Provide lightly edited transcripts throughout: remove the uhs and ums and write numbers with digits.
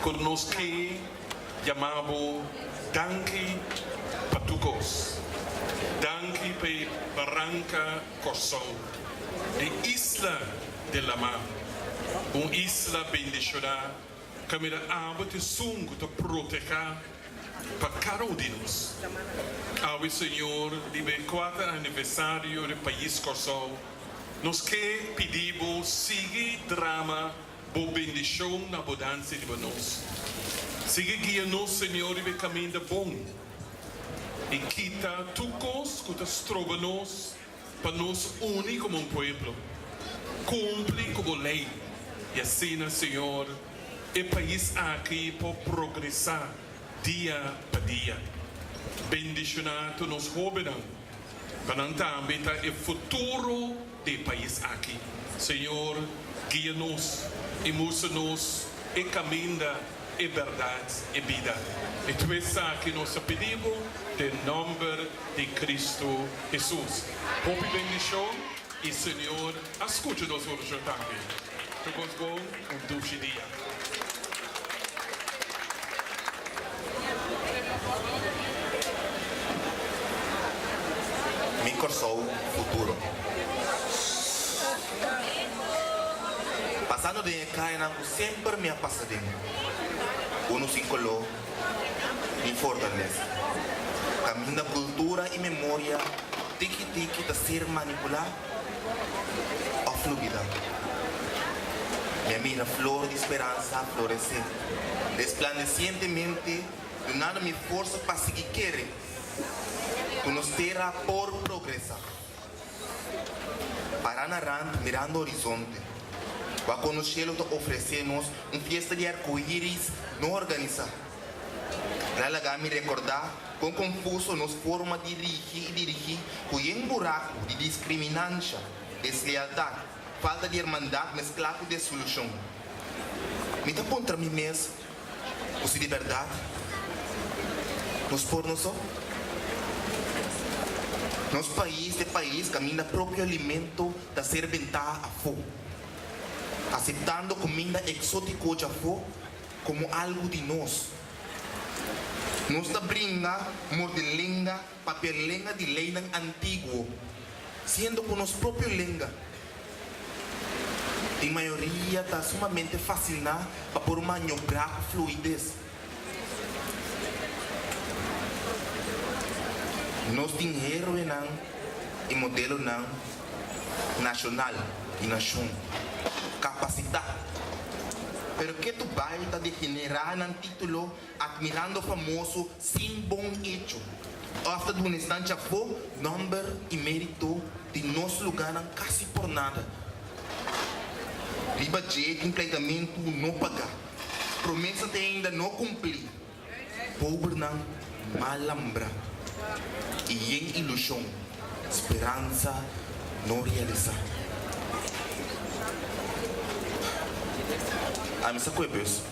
Ku nos ke yama bo danki pa tur kos. Danki pa e baranka Kòrsou, e isla den lamá, un isla bendishoná kaminda abo ta esun ku ta protehá pa kada un di nos. Awe Señor riba e kuater aniversario di pais Kòrsou, nos ke pidi bo sigui drama bo bendishon na abundansia riba nos. Sigui guia nos Señor riba e kaminda bon i kita tur kos ku ta stroba nos pa nos uni komo un pueblo, kumpli ku bo lei i asina Señor e pais aki por progresá dia pa dia. Bendishoná tur nos hóbennan pa nan tambe ta e futuro di e pais aki. Señor guia nos i mustra nos e kaminda, e bèrdat, e bida. I tur esaki nos ta pidi bo den nòmber di Cristo Hesus. Hopi bendishon i Señor a skucha nos orashon tambe. Tur kos bon, un dushi dia. Mi Kòrsou futuro. Pasando den e kayanan ku semper mi a pasa den, unu sin koló ni fortalesa, kaminda kultura i memoria tiki tiki ta ser manipulá òf lubidá. Mi a mira flor di speransa floresé resplandesientemente, dunando mi forsa pa sigui kere ku nos tera por progresá. Pará na rand mirando horizonte, wak kono shelu ta ofresé nos un fiesta di arkoiris no organisá. El a laga mi rekordá kon konfuso nos forma di rigi i dirigí ku yen buraku di diskriminansha, deslealtat, falta di hermandat mesklá ku desolushon. Mi ta puntra mi mes ku si di bèrdat nos por nos so. Nos pais ta e pais kaminda propio alimento ta ser bentá afó, aseptando kuminda eksótiko djafó komo algu di nos. Nos ta bringa morde lenga papia lenga di leinan antiguo, siendo ku nos propio lenga den mayoria ta sumamente fasiná pa por maniobrá ku fluides. Nos tin héroenan i modelonan nashonal di nashon kapasitá, pero ketu bai ta degenerá nan título atmirando famoso sin bon echo òf ta duna esnan chafó nòmber i mérito di nos lugánan kasi por nada. Riba dje tin pleitamentu no pagá, promesa te ainda no kumplí. Pobernan mal lambrá i yen ilushon, speransa no realisá. Ami sa ku e bus.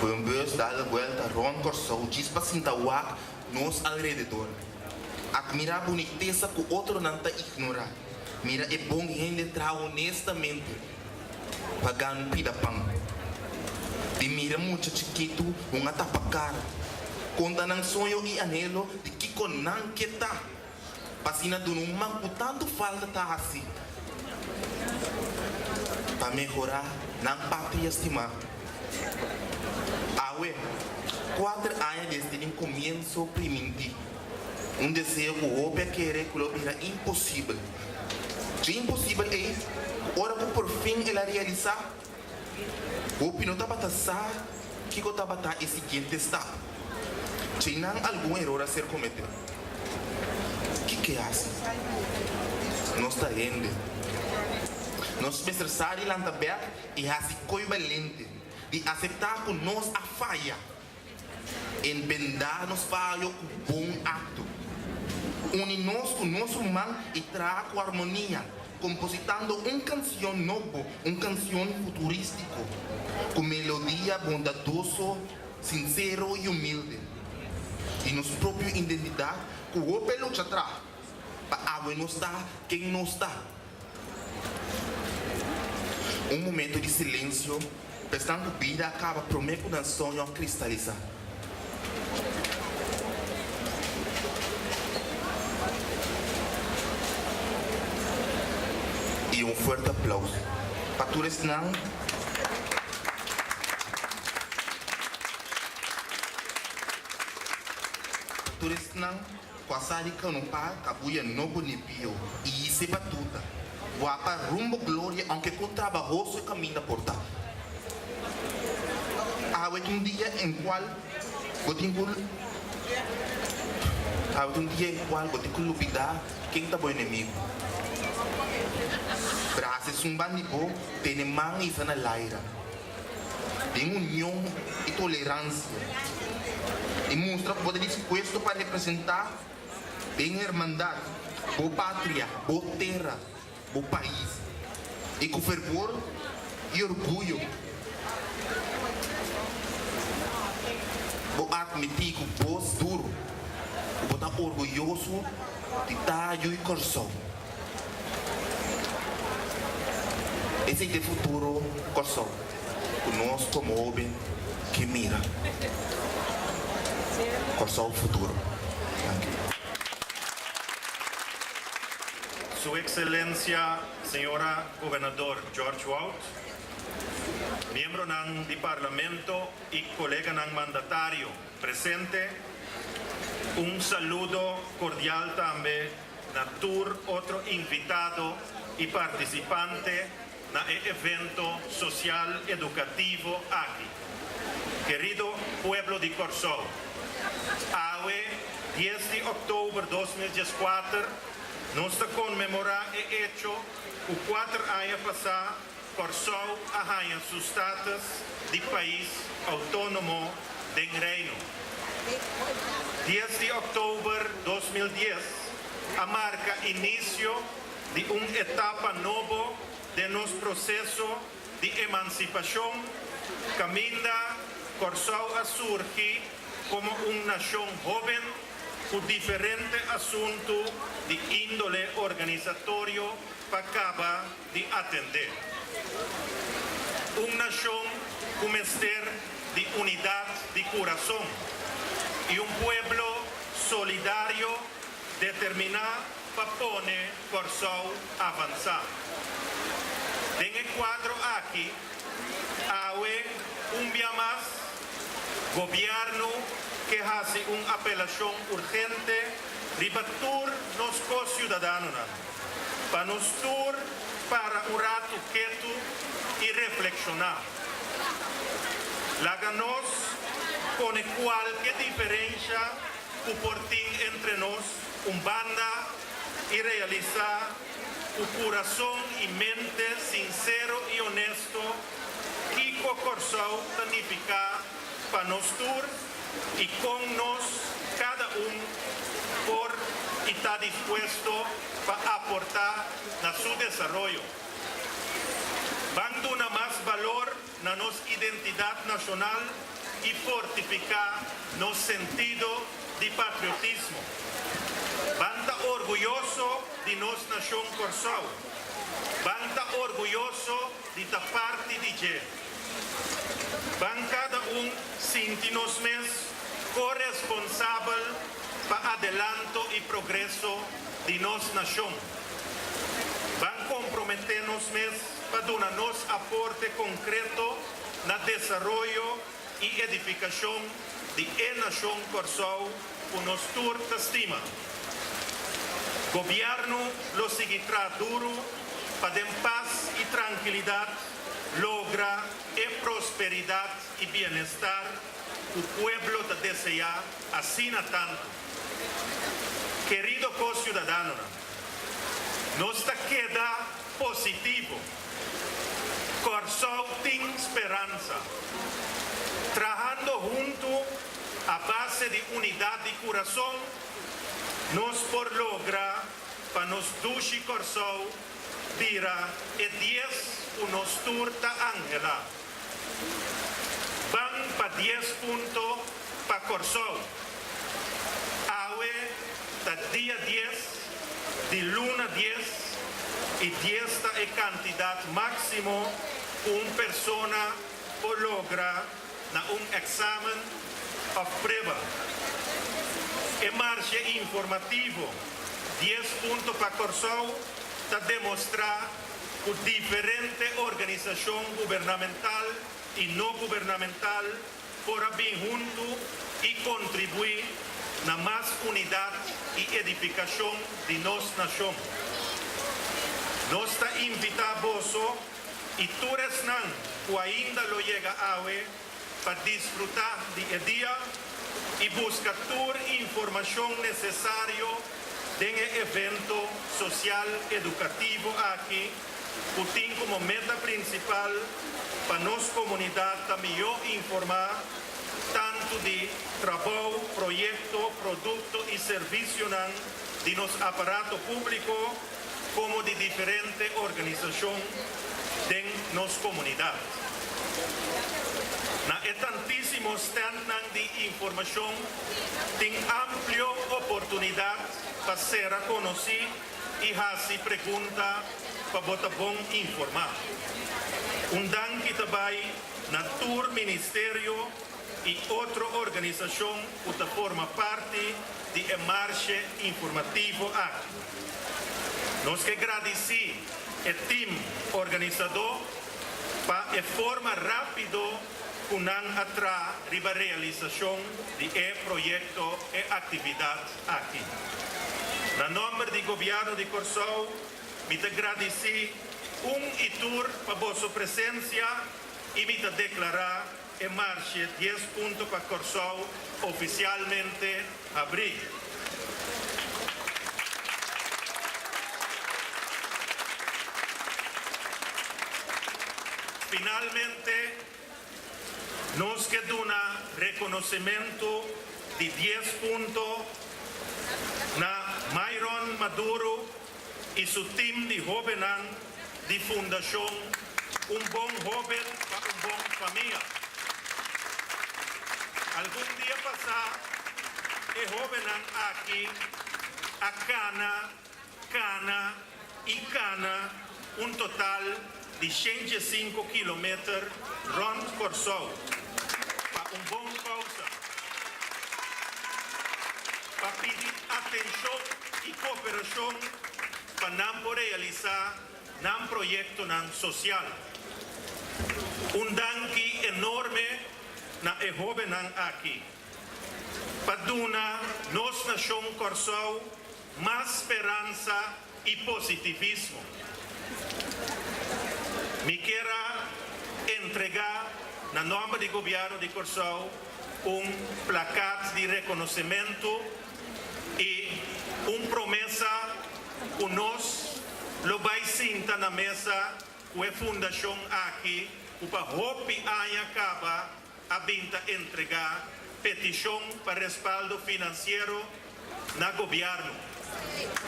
Ku un bus dal buelta rònt Kòrsou djis pa sinta wak nos alrededor. Atmirá bunitesa ku otronan ta ignorá. Mira e bon hende traha honestamente. Pa gan pida pan. Di mira mucha chikitu un a tapa kara. Konta nan soño i anhelo di kiko nan ke ta. Pa asina duna un man ku tantu falta ta hasi. Pa mehorá nan patria stimá. Awe, kuater aña desde den komienso primintí. Un deseo ku hopi a kere ku lo bira imposibel. Dje imposibel ei, ku ora ku por fin el a realisá, hopi no tabata sa kiko tabata e siguiente stap. Djeinan algun eror a ser kometé. Kiko e hasi? Nos ta hende. Nos mester sa di lanta bèk i hasi koi balente di aseptá ku nos a faya. Enmendá nos fayo ku bon akto. Uni nos ku nos ruman i traha ku armonia, kompositando un kansion nobo, un kansion futurístiko, ku melodia bondadoso, sinsero i humilde, di nos propio identidat ku hopi a lucha traha pa awe nos ta ken nos ta. Un momento di silensio. Pa esnan ku bida a kaba promé ku nan soño a kristalisá. I un fuerte aplauso pa tur esnan. Pa tur esnan ku a sa di kanopá kabuya nobo ni bio i hise batuta, wapa rumbo gloria aunke kon trabahoso e kaminda por ta. Awe ta un dia en kual bo tin ku Awe ta un dia en kual bo tin ku lubidá ken ta bo enemigu. Brasa esun ban di bo, tene man hisa na laira. Den union i toleransia i mustra ku bo ta dispuesto pa representá den hermandat bo patria, bo tera, bo pais i ku fervor i orguyo bo atmití ku bos duru ku bo ta orguyoso di ta yu i Kòrsou. Esei ta e futuro Kòrsou ku nos komo hóben ke mira. Kòrsou futuro. Danki. Su Excelencia Señora Gobernador George Wout, miembronan di Parlamento y coleganan mandatario presente, un saludo cordial tambe na tur otro invitado y participante na e evento social educativo aki. Querido pueblo di Corsou, awe dies di october 2014 nos ta conmemora e hecho cu cuater aña pasa Corsou a haña su status di pais autonomo den Reino. Dies di òktober 2010 a marka inisio di un etapa nobo den nos proseso di emansipashon kaminda Kòrsou a surgi komo un nashon hóben ku diferente asuntu di índole organisatorio pa kaba di atendé. Un nashon ku mester di unidat di kurason i un pueblo solidario determiná pa pone Kòrsou avansá. Den e kuadro aki, awe un bia mas gobièrnu ke hasi un apelashon urgente riba tur nos ko-siudadanonan. Pa nos tur para un ratu ketu i reflekshoná. Laga nos pone kualke diferensha ku por tin entre nos un banda i realisá ku kurason i mente sinsero i onesto kiko Kòrsou ta nifiká pa nos tur i kon nos kada un por i ta dispuesto pa aportá na su desaroyo. Ban duna mas balor na nos identidat nashonal i fortifiká nos sentido di patriotismo. Ban ta orguyoso di nos nashon Kòrsou. Ban ta orguyoso di ta parti di dje. Ban kada un sinti nos mes koresponsabel pa adelanto i progreso di nos nashon. Ban komprometé nos mes pa duna nos aporte konkreto na desaroyo i edifikashon di e nashon Kòrsou ku nos tur ta stima. Gobièrnu lo sigui traha duru pa den pas i trankilidat logra e prosperidat i bienestar ku pueblo ta deseá asina tantu. Kerido ko-siudadanonan, nos ta keda positivo. Kòrsou tin speransa. Trahando huntu a base di unidat di kurason, nos por logra pa nos dushi Kòrsou bira e dies ku nos tur ta anhelá. Ban pa dies punto pa Kòrsou. Awe ta dia dies di luna dies i dies ta e kantidat máksimo ku un persona. por logra na un èksamen òf prueba. E marshe informativo Dies Punto pa Kòrsou ta demostrá ku diferente organisashon gubernamental i no gubernamental por a bin huntu i kontribuí na mas unidat i edifikashon di nos nashon. Nos ta invitá boso i tur esnan ku ainda lo yega awe pa disfrutá di e dia i buska tur informashon nesesario den e evento sosial edukativo aki ku tin komo meta prinsipal pa nos komunidat ta mihó informá tantu di trabou, proyekto, produkto i servisionan di nos aparato públiko komo di diferente organisashon den nos komunidat. Na e tantísimo stèntnan di informashon tin amplio oportunidat pa sera konosí i hasi pregunta pa bo ta bon informá. Un danki ta bai na tur ministerio i otro organisashon ku ta forma parti di e marshe informativo aki. Nos ke gradisí e tim organisadó pa e forma rápido ku nan a traha riba realisashon di e proyekto e aktividat aki. Na nòmber di Gobièrnu di Kòrsou mi ta gradisí un i tur pa boso presensia i mi ta deklará e marshe Dies Punto pa Kòrsou ofisialmente habrí. Finalmente, nos ke duna rekonosementu di dies punto na Myron Maduro i su tim di hóbennan di Fundashon Un Bon Hóben pa Un Bon Famia. Algun dia pasá e hóbennan aki a kana, kana i kana un total di 105 kilometer rònt Kòrsou pa un bon kousa, pa pidi atenshon i kooperashon pa nan por realisá nan proyektonan sosial. Un danki enorme na e hóbennan aki pa duna nos nashon Kòrsou mas speransa i positivismo. Mi kier a entregá na nòmber di Gobièrnu di Kòrsou un plakat di rekonosementu i un promesa ku nos lo bai sinta na mesa ku e fundashon aki ku pa hopi aña kaba a bin ta entregá petishon pa respaldo finansiero na gobièrnu.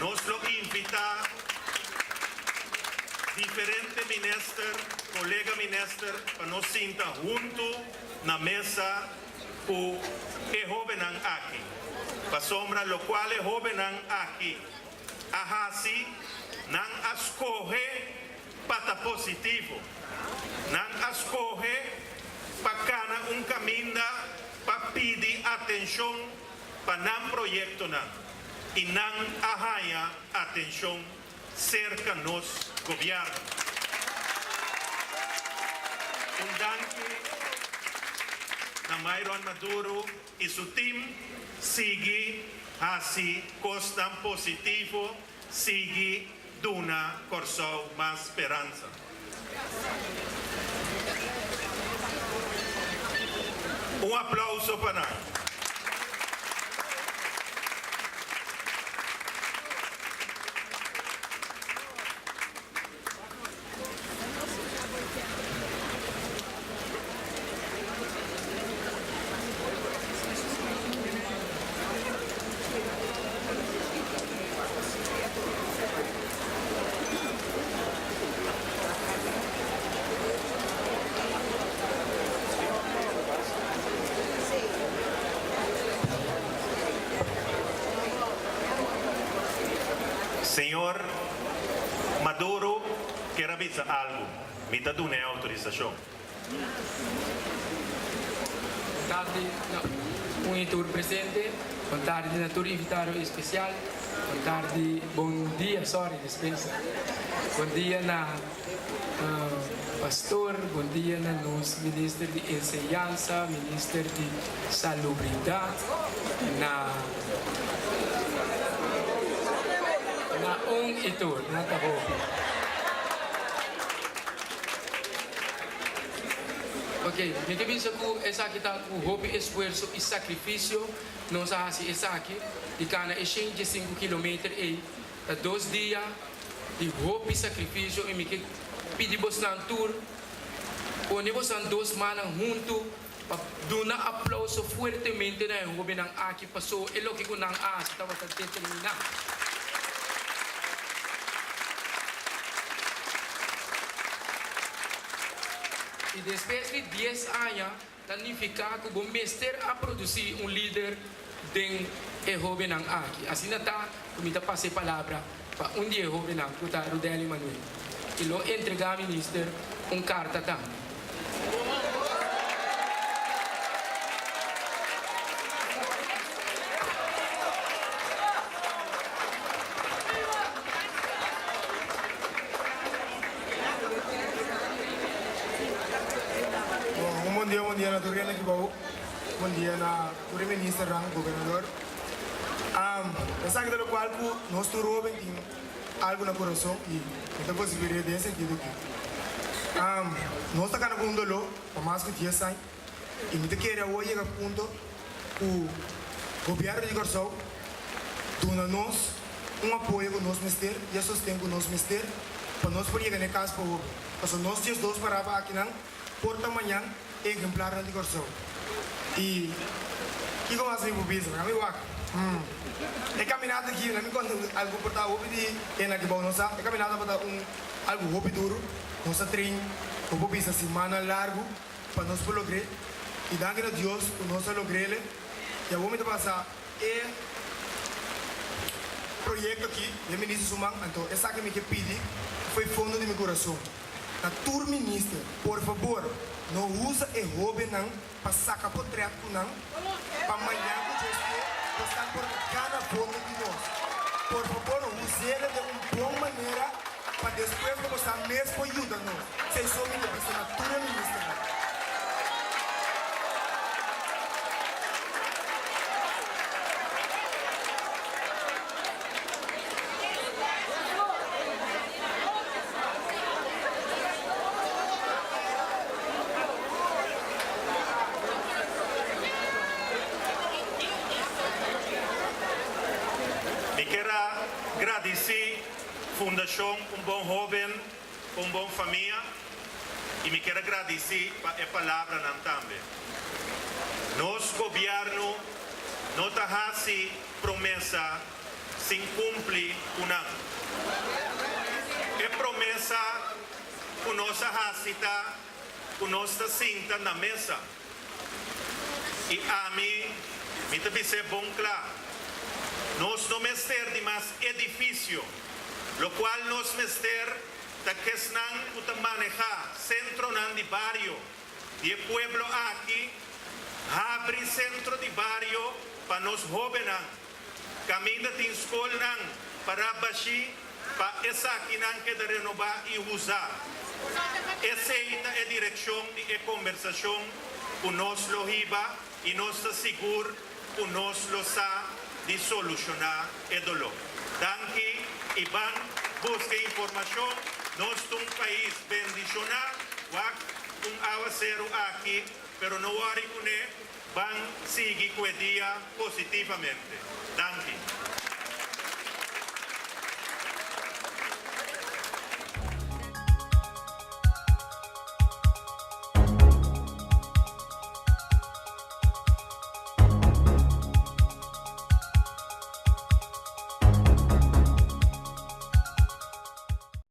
Nos lo invitá diferente minister, kolega minister pa nos sinta huntu na mesa ku e hóbennan aki. Pasobra lokual e hóbennan aki a hasi, nan a skohe pa ta positivo. Nan a skohe pa kana un kaminda pa pidi atenshon pa nan proyektonan i nan a haña atenshon serka nos gobièrnu. Un danki na Myron Maduro i su tim sigui hasi kosnan positivo, sigui duna Kòrsou mas speransa. Un aplauso pa nan. Señor Maduro kier a bisa algu, mi ta duna e autorisashon. Bon tardi na un y tur presente, bon tardi na tur invitado especial, bon tardi, bon dia, sorry, dispensa, bon dia na pastor, bon dia na nos minister di enseñansa, minister di salubridad, na na un y tur, nan ta hopi. Ok, mi ta bisa ku esaki ta ku hopi esfuerso i sakrifisio nos a hasi esaki, di kana e 105 kilometer ei ta dos dia di hopi sakrifisio i mi ke pidi bosnan tur pone bosnan dos mannan huntu pa duna aplouso fuertemente na e hobennan aki paso e loke ku nan a hasi tabata determiná. I despues di dies aña ta nifiká ku bo mester a produsí un lider den e hóbennan aki. Asina ta ku mi ta pasa e palabra pa un di e hóbennan ku ta Rudelio Manuel i lo entregá minister un karta tambe. Bon, un bon dia, bon dia na tur hende aki bou. Bon dia na tur e ministernan, gobernador. Esaki ta lokual ku nos tur hoben tin algu na kurason i mi ta konsiguiria den e sentido aki. Nos ta kana ku un doló pa mas ku dies aña i mi ta kere awor yega punto ku gobièrnu di Kòrsou duna nos un apoyo ku nos mester i e sosten ku nos mester pa nos por yega na e kas pa hopi. Pasobra nos diesdos paraba akinan por ta mañan e ehemplarnan di Kòrsou. I kiko mas mi por bisa? Mi wak. E kaminata aki, mi konta algu por ta hopi di hende aki bou nos sa, e kaminata tabata un algu hopi duru. Nos a train, bo por bisa simannan largu pa nos por logr'é. I danki na Dios ku nos a logr'é. I awor mi ta pasa e proyekto aki den Minister su man, anto esaki mi ke pidi fo'i fondo di mi kurason na tur minister, por fabor no usa e hobennan pa saka potret ku nan pa mañan ku Dios ke bosnan por gana fondo di nos. Por fabor us'e den un bon manera pa despues ku bosnan mes por yuda nos. Esei mi ta bisa na tur e ministernan. Mi kier a gradici Fundacion Un Bon Hoben pa un Bon Famia y mi kier a gradici pa e palabranan tambe. Nos Gobierno no ta haci promesa sin cumpli cu nan. E promesa cu nos a haci ta cu nos ta sinta na mesa. Y ami, mi ta bis'é bon cla, nos no mester di mas edificio, locual nos mester ta kesnan cu ta maneha centronan di bario di e pueblo aki, habri centro di bario pa nos hobennan. Kaminda tin skolnan pará bashí pa esakinan keda renobá i usá. Esei ta e direkshon di e kombersashon ku nos lo hiba i nos ta sigur ku nos lo sa di solushoná e doló. Danki i ban buska informashon. Nos ta un pais bendishoná. Wak un awaseru aki, pero no wòri kuné. Ban sigui cu e dia positivamente. Danki.